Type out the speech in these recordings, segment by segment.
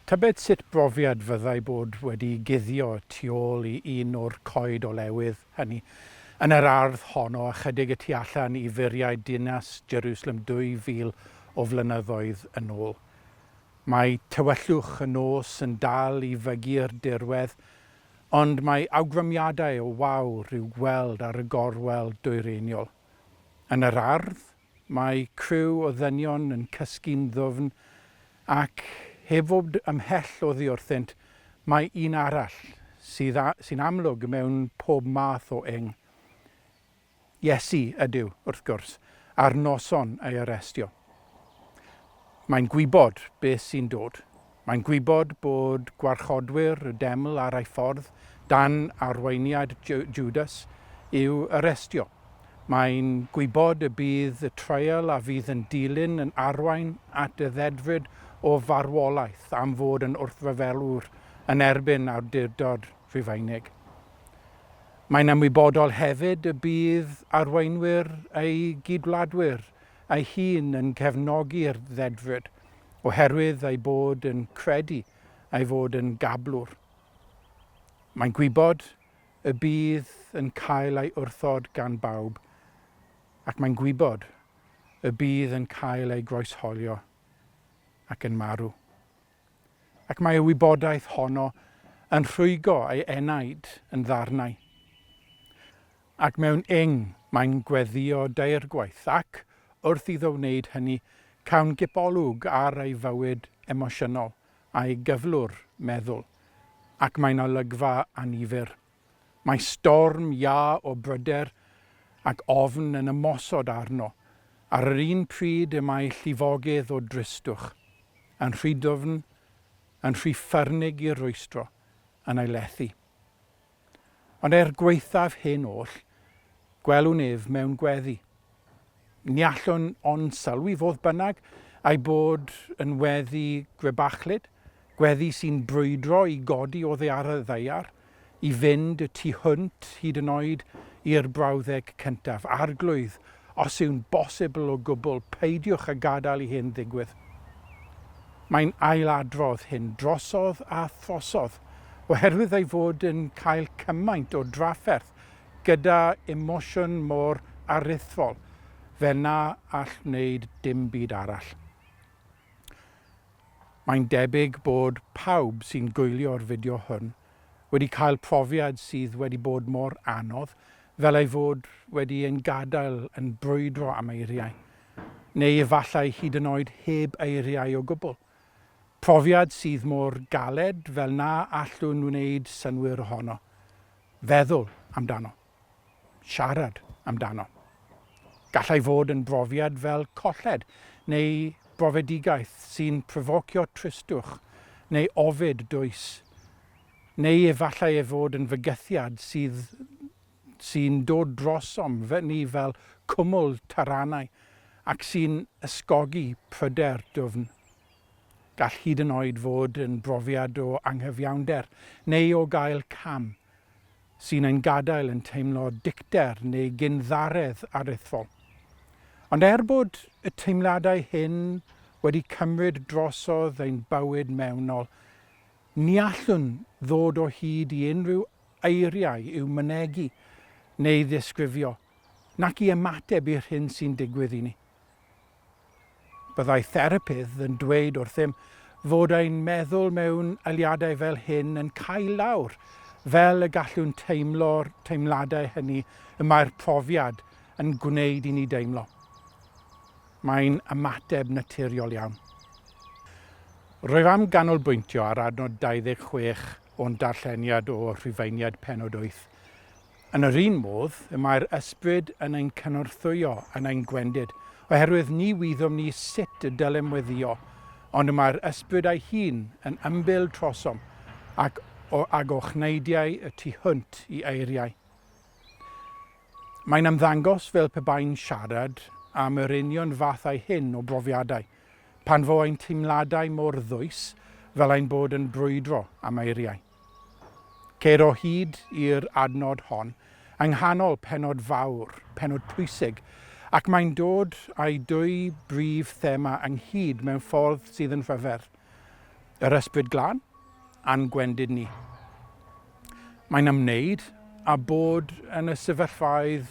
Tybed sut brofiad fyddai bod wedi guddio tu ôl i un o'r coed olewydd hynny yn yr ardd honno ychydig y tu allan i furiau dinas Jerusalem 2,000 o flynyddoedd yn ôl. Mae tywyllwch y nos yn dal i fygu'r dirwedd, ond mae awgrymiadau o wawr i'w gweld ar y gorwel dwyreiniol. Yn yr ardd, Mae criw o ddynion yn cysgu'n ddwfn ac, heb fod ymhell oddi wrthynt, mae un arall sydd a, sy'n amlwg mewn pob math o ing. Iesu ydyw, wrth gwrs, a'r noson ei arestio. Mae'n gwybod beth sy'n dod. Mae'n gwybod bod gwarchodwyr y deml ar ei ffordd, dan arweiniad Judas, i'w arestio. Mae'n gwybod y bydd y treial a fydd yn dilyn yn arwain at y ddedfryd o farwolaeth am fod yn wrthryfelwr yn erbyn awdurdod Rhufeinig. Mae'n ymwybodol hefyd y bydd arweinwyr ei gydwladwyr ei hun yn cefnogi'r ddedfryd oherwydd ei bod yn credu ei fod yn gablwr. Mae'n gwybod y bydd yn cael ei wrthod gan bawb, ac mae'n gwybod y bydd yn cael ei groeshoelio ac yn marw. Ac mae y wybodaeth honno yn rhwygo ei enaid yn ddarnau. Ac mewn ing mae'n gweddïo deirgwaith, ac, wrth iddo wneud hynny, cawn gipolwg ar ei fywyd emosiynol a'i gyflwr meddwl, ac mae'n olygfa annifyr. Mae storm iâ o bryder ac ofn yn ymosod arno, ar yr un pryd y mae llifogydd o dristwch, yn rhy dwfn, yn rhy ffyrnig i rwystro, yn ei lethu. Ond er gwaethaf hyn oll, gwelwn ef mewn gweddi. Ni allwn ond sylwi, fodd bynnag, ei bod yn weddi grebachlyd, gweddi sy'n brwydro i godi oddi ar y ddaear, i fynd y tu hwnt hyd yn oed i'r brawddeg cyntaf, Arglwydd, os yw'n bosibl o gwbl, peidiwch â gadael i hyn ddigwydd. Mae'n ailadrodd hyn drosodd a throsodd, oherwydd ei fod yn cael cymaint o drafferth gyda emosiwn mor aruthrol fel na all wneud dim byd arall. Mae'n debyg bod pawb sy'n gwylio'r fideo hwn wedi cael profiad sydd wedi bod mor anodd fel ei fod wedi ein gadael yn brwydro am eiriau, neu efallai hyd yn oed heb eiriau o gwbl. Profiad sydd mor galed fel na allwn wneud synnwyr ohono. Feddwl amdano. Siarad amdano. Gallai fod yn brofiad fel colled neu brofedigaeth sy'n pryfocio tristwch neu ofid dwys, neu efallai ei fod yn fygythiad sydd sy'n dod drosom ni fel cwmwl taranau ac sy'n ysgogi pryder dwfn. Gall hyd yn oed fod yn brofiad o anghyfiawnder neu o gael cam, sy'n ein gadael yn teimlo dicter neu gynddaredd aruthrol. Ond er bod y teimladau hyn wedi cymryd drosodd ein bywyd mewnol, ni allwn ddod o hyd i unrhyw eiriau i'w mynegi neu ddisgrifio, nac i ymateb i'r hyn sy'n digwydd i ni. Byddai therapydd yn dweud wrthym fod ein meddwl mewn eiliadau fel hyn yn cau lawr, fel y gallwn teimlo'r teimladau hynny y mae'r profiad yn gwneud i ni deimlo. Mae'n ymateb naturiol iawn. Rwyf am ganolbwyntio ar adnod 26 o'n darlleniad o Rhufeiniaid pennod 8. Yn yr un modd, y mae'r Ysbryd yn ein cynorthwyo yn ein gwendid, oherwydd ni wyddom ni sut y dylem weddïo, ond y mae'r Ysbryd ei hun yn ymbil trosom, ac o, ag ochneidiau y tu hwnt i eiriau. Mae'n ymddangos fel pe bai'n siarad am yr union fathau hyn o brofiadau, pan fo ein teimladau mor ddwys fel ein bod yn brwydro am eiriau. Ceir o hyd i'r adnod hon yng nghanol pennod fawr, pennod pwysig, ac mae'n dod â'i dwy brif thema ynghyd mewn ffordd sydd yn rhyfedd. Yr Ysbryd Glân a'n gwendid ni. Mae'n ymwneud â bod yn y sefyllfaoedd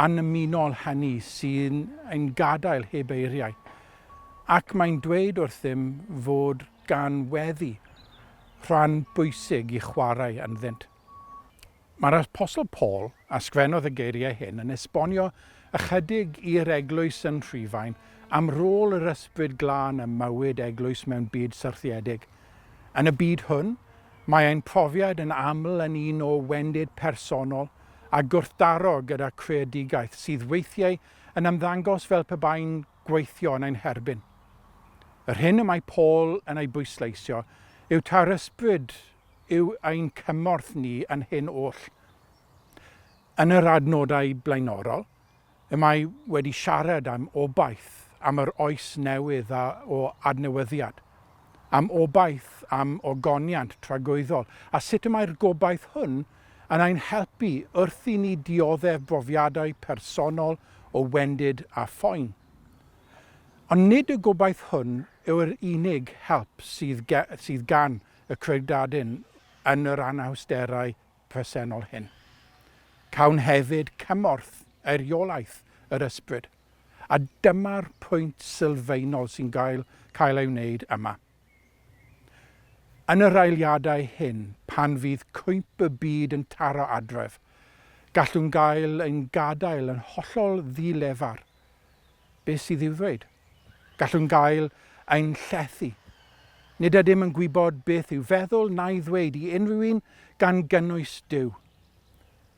annymunol hynny sy'n ein gadael heb eiriau, ac mae'n dweud wrthym fod gan weddi rhan bwysig i chwarae ynddynt. Mae'r Apostol Paul, a sgwennodd y geiriau hyn, yn esbonio ychydig i'r eglwys yn Rhufain am rôl yr Ysbryd Glân ym mywyd eglwys mewn byd syrthiedig. Yn y byd hwn, mae ein profiad yn aml yn un o wendid personol a gwrthdaro gyda creadigaeth sydd weithiau yn ymddangos fel pe bai'n gweithio yn ein herbyn. Yr hyn y mae Paul yn ei bwysleisio yw taw'r Ysbryd yw ein cymorth ni yn hyn oll. Yn yr adnodau blaenorol, y mae wedi siarad am obaith am yr oes newydd a o adnewyddiad, am obaith am ogoniant tragwyddol, a sut y mae'r gobaith hwn yn ein helpu wrth i ni dioddef brofiadau personol o wendid a phoen. Ond nid y gobaith hwn yw'r unig help sydd, sydd gan y credadun yn yr anawsterau presennol hyn. Cawn hefyd cymorth eiriolaeth yr ysbryd, a dyma'r pwynt sylfaenol sy'n gael, cael ei wneud yma. Yn yr eiliadau hyn, pan fydd cwymp y byd yn taro adref, gallwn gael ein gadael yn hollol ddi-lefar. Beth sydd i'w ddweud? Gallwn gael ein llethu. Nid ydym yn gwybod beth i'w feddwl na'i ddweud i unrhyw un, gan gynnwys Duw.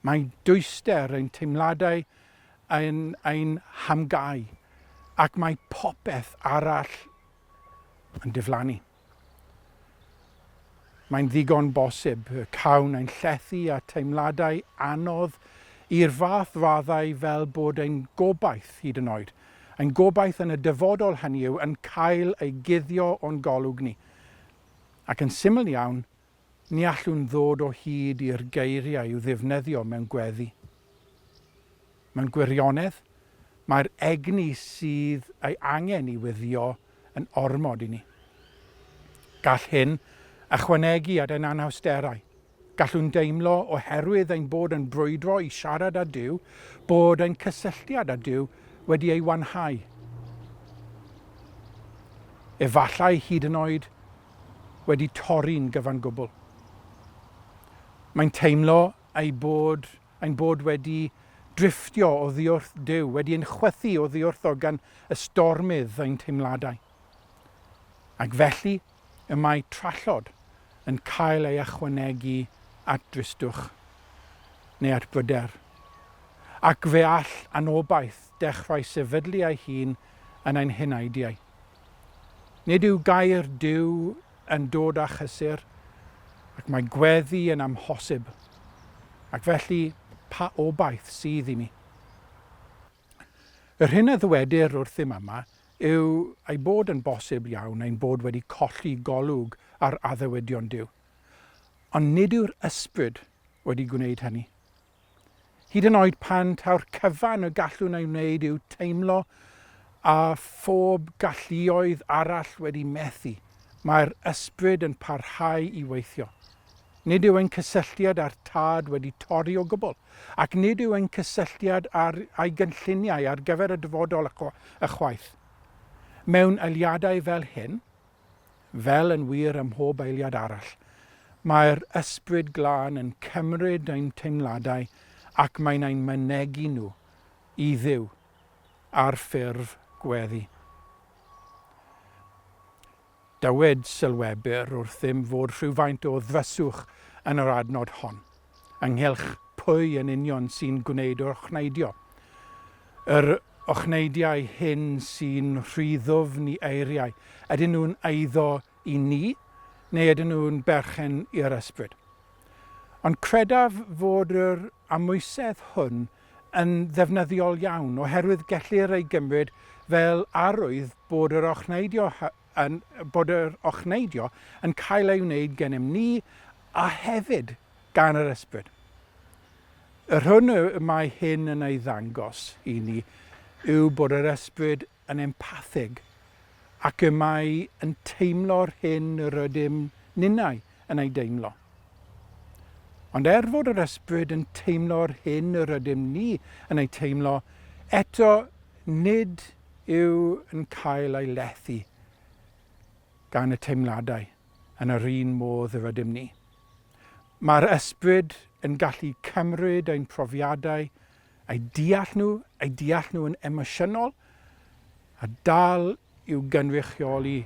Mae dwyster ein teimladau yn ein hamgau, ac mae popeth arall yn diflannu. Mae'n ddigon bosib y cawn ein llethu â teimladau anodd i'r fath raddau fel bod ein gobaith, hyd yn oed, ein gobaith yn y dyfodol hynny yw, yn cael ei guddio o'n golwg ni. Ac yn syml iawn, Ni allwn ddod o hyd i'r geiriau i'w ddefnyddio mewn gweddi. Mewn gwirionedd, mae'r egni sydd ei angen i weddïo yn ormod i ni. Gall hyn ychwanegu at ein anawsterau. Gallwn deimlo, oherwydd ein bod yn brwydro i siarad â Duw, bod ein cysylltiad â Duw wedi ei wanhau. Efallai hyd yn oed wedi torri'n gyfan gwbl. Mae'n teimlo ei bod, ein bod wedi drifftio oddiwrth Duw, wedi ein chwythu oddiwrtho gan y stormydd ein teimladau. Ac felly y mae trallod yn cael ei ychwanegu at dristwch neu at bryder. Ac fe all anobaith dechrau sefydlu ei hun yn ein heneidiau. Nid yw gair Duw yn dod â chysur, ac mae gweddi yn amhosib. Ac felly, pa obaith sydd i mi? Yr hyn a ddywedir wrthym yma yw ei bod yn bosib iawn ein bod wedi colli golwg ar addewidion Duw. Ond nid yw'r ysbryd wedi gwneud hynny. Hyd yn oed pan taw'r cyfan y gallwn ei wneud yw teimlo a phob galluoedd arall wedi methu, mae'r ysbryd yn parhau i weithio. Nid yw ein cysylltiad â'r Tad wedi torri o gwbl, ac nid yw ein cysylltiad â'r, â'i gynlluniau ar gyfer y dyfodol ychwaith. Mewn eiliadau fel hyn, Fel yn wir ym mhob eiliad arall, mae'r Ysbryd Glân yn cymryd ein teimladau ac mae'n ein mynegi nhw i Dduw ar ffurf gweddi. Dywed sylwebwyr wrthym fod rhywfaint o ddryswch yn yr adnod hon, ynghylch pwy yn union sy'n gwneud yr ochneidio. Yr ochneidiau hyn sy'n rhy ddwfn i eiriau, ydyn nhw'n eiddo i ni, neu ydyn nhw'n berchen i'r ysbryd? Ond credaf fod yr amwysedd hwn yn ddefnyddiol iawn, oherwydd gellir ei gymryd fel arwydd bod yr ochneidio yn, bod yr ochneidio yn cael ei wneud gennym ni a hefyd gan yr ysbryd. Yr hwn y mae hyn yn ei ddangos i ni yw bod yr ysbryd yn empathig ac y mae yn teimlo'r hyn yr ydym ninnau yn ei deimlo. Ond er fod yr Ysbryd yn teimlo'r hyn yr ydym ni yn ei teimlo, eto nid yw yn cael ei lethu gan y teimladau yn yr un modd yr ydym ni. Mae'r Ysbryd yn gallu cymryd ein profiadau, eu deall nhw, eu deall nhw yn emosiynol, a dal i'w gynrychioli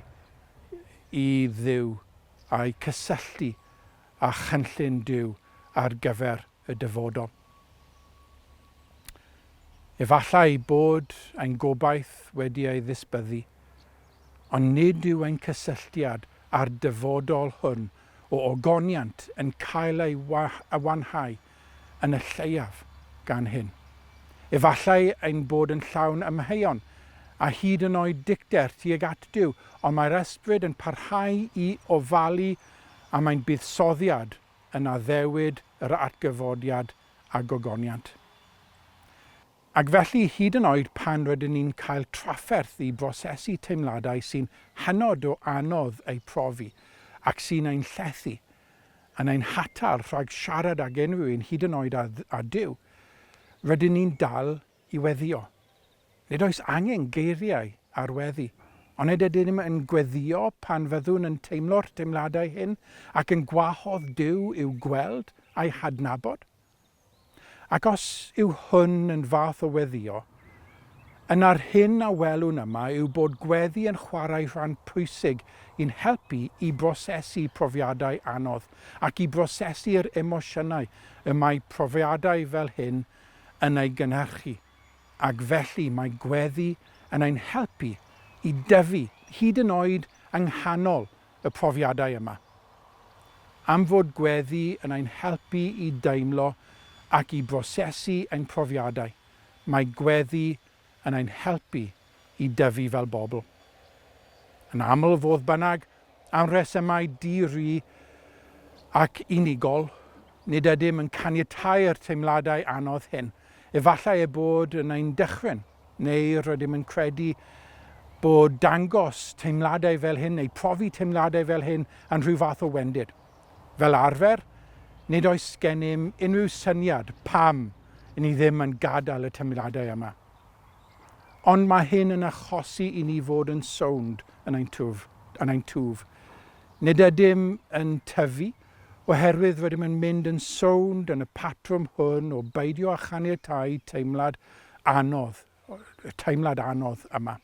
i Dduw a'u cysylltu â chynllun Duw ar gyfer y dyfodol. Efallai bod ein gobaith wedi ei ddisbyddu, ond nid yw ein cysylltiad â'r dyfodol hwn o ogoniant yn cael ei wanhau yn y lleiaf gan hyn. Efallai ein bod yn llawn amheuon a hyd yn oed dicter tuag at Duw, ond mae'r Ysbryd yn parhau i ofalu am ein buddsoddiad yn addewid yr atgyfodiad a gogoniant. Ac felly, hyd yn oed pan rydyn ni'n cael trafferth i brosesu teimladau sy'n hynod o anodd eu profi ac sy'n ein llethu, yn ein hatal rhag siarad ag unrhyw un, hyd yn oed â, â Duw, rydyn ni'n dal i weddïo. Nid oes angen geiriau ar weddi. Onid ydym yn gweddïo pan fyddwn yn teimlo'r teimladau hyn ac yn gwahodd Duw i'w gweld a'i hadnabod? Ac os yw hwn yn fath o weddïo, yna'r hyn a welwn yma yw bod gweddi yn chwarae rhan pwysig i'n helpu i brosesu profiadau anodd ac i brosesu'r emosiynau y mae profiadau fel hyn yn ei gynhyrchu, ac felly mae gweddi yn ein helpu i dyfu hyd yn oed yng nghanol y profiadau yma. Am fod gweddi yn ein helpu i deimlo ac i brosesu ein profiadau, mae gweddi yn ein helpu i dyfu fel bobl. Yn aml, fodd bynnag, am resymau di-ri ac unigol, nid ydym yn caniatáu'r teimladau anodd hyn. Efallai eu bod yn ein dychryn, neu rydym yn credu bod dangos teimladau fel hyn neu profi teimladau fel hyn yn rhyw fath o wendid. Fel arfer, nid oes gennym unrhyw syniad pam i ni ddim yn gadael y teimladau yma. Ond mae hyn yn achosi i ni fod yn sownd yn ein twf. Yn ein twf. Nid ydym yn tyfu oherwydd rydym yn mynd yn sownd yn y patrwm hwn o beidio â chaniatáu teimlad anodd, y teimlad anodd yma.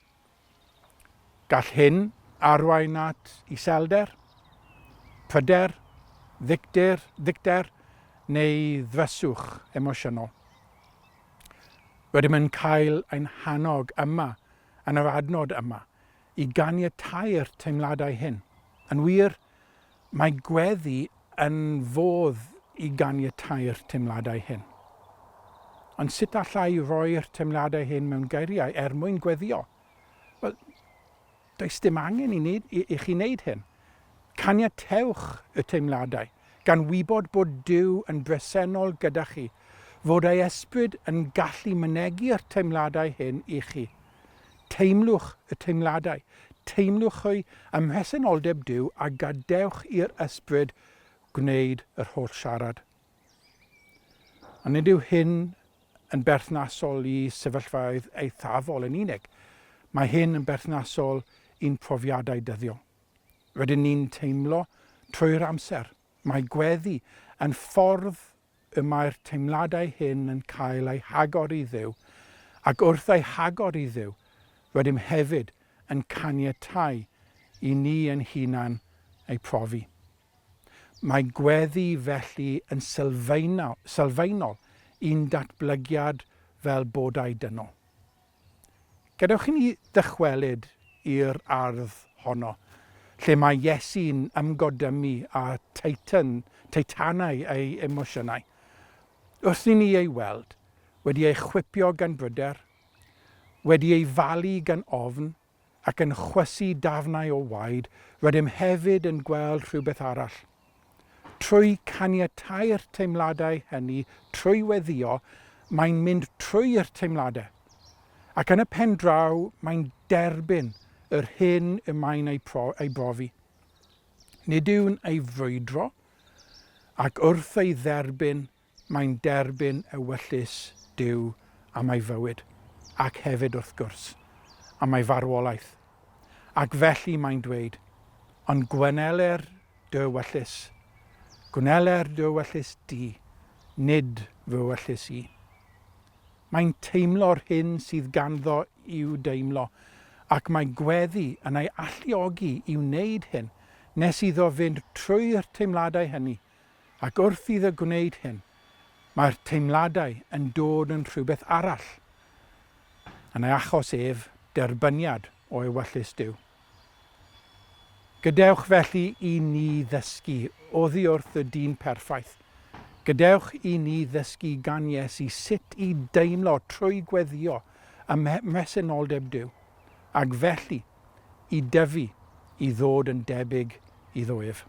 Gall hyn arwain at iselder, pryder, ddicter, ddicter neu ddryswch emosiynol. Rydym yn cael ein hannog yma yn yr adnod yma i ganiatáu'r teimladau hyn. Yn wir, Mae gweddi yn fodd i ganiatáu'r teimladau hyn. Ond sut alla i roi'r teimladau hyn mewn geiriau er mwyn gweddïo? Wel, does dim angen i, ni, i, i chi wneud hyn. Caniatewch y teimladau, gan wybod bod Duw yn bresennol gyda chi, fod ei ysbryd yn gallu mynegi'r teimladau hyn i chi. Teimlwch y teimladau, teimlwch hwy ym mhresenoldeb Duw a gadewch i'r Ysbryd gwneud yr holl siarad. Ond nid yw hyn yn berthnasol i sefyllfaoedd eithafol yn unig. Mae hyn yn berthnasol i'n profiadau dyddiol. Rydyn ni'n teimlo trwy'r amser. Mae gweddi yn ffordd y mae'r teimladau hyn yn cael eu hagor i Dduw, ac wrth eu hagor i Dduw, rydym hefyd yn caniatáu i ni ein hunain eu profi. Mae gweddi felly yn sylfaenol, sylfaenol i'n datblygiad fel bodau dynol. Gadewch i ni ddychwelyd i'r ardd honno, lle mae Iesu'n ymgodymu â Titan, teitanau ei emosiynau. Wrth i ni ei weld, wedi ei chwipio gan bryder, wedi ei falu gan ofn, ac yn chwysu dafnau o waed, rydym hefyd yn gweld rhywbeth arall. Trwy caniatáu'r teimladau hynny trwy weddïo, mae'n mynd trwy'r teimladau. Ac yn y pen draw, mae'n derbyn yr hyn y mae'n ei, pro, ei brofi. Nid yw'n ei frwydro, ac wrth ei dderbyn, mae'n derbyn ewyllys Duw am ei fywyd, ac hefyd, wrth gwrs, am ei farwolaeth. Ac felly mae'n dweud, Ond gweneler dy ewyllys, gwneler dy ewyllys di, nid fy ewyllys i. Mae'n teimlo'r hyn sydd ganddo i'w deimlo, ac mae gweddi yn ei alluogi i wneud hyn nes iddo fynd trwy'r teimladau hynny Ac wrth iddo gwneud hyn, mae'r teimladau yn dod yn rhywbeth arall. Yn ei achos ef, derbyniad o ewyllys Duw. Gadewch felly i ni ddysgu oddi wrth y dyn perffaith. Gadewch i ni ddysgu gan Iesu sut i deimlo trwy gweddïo ym mhresenoldeb Duw, ac felly i dyfu i ddod yn debyg iddo ef.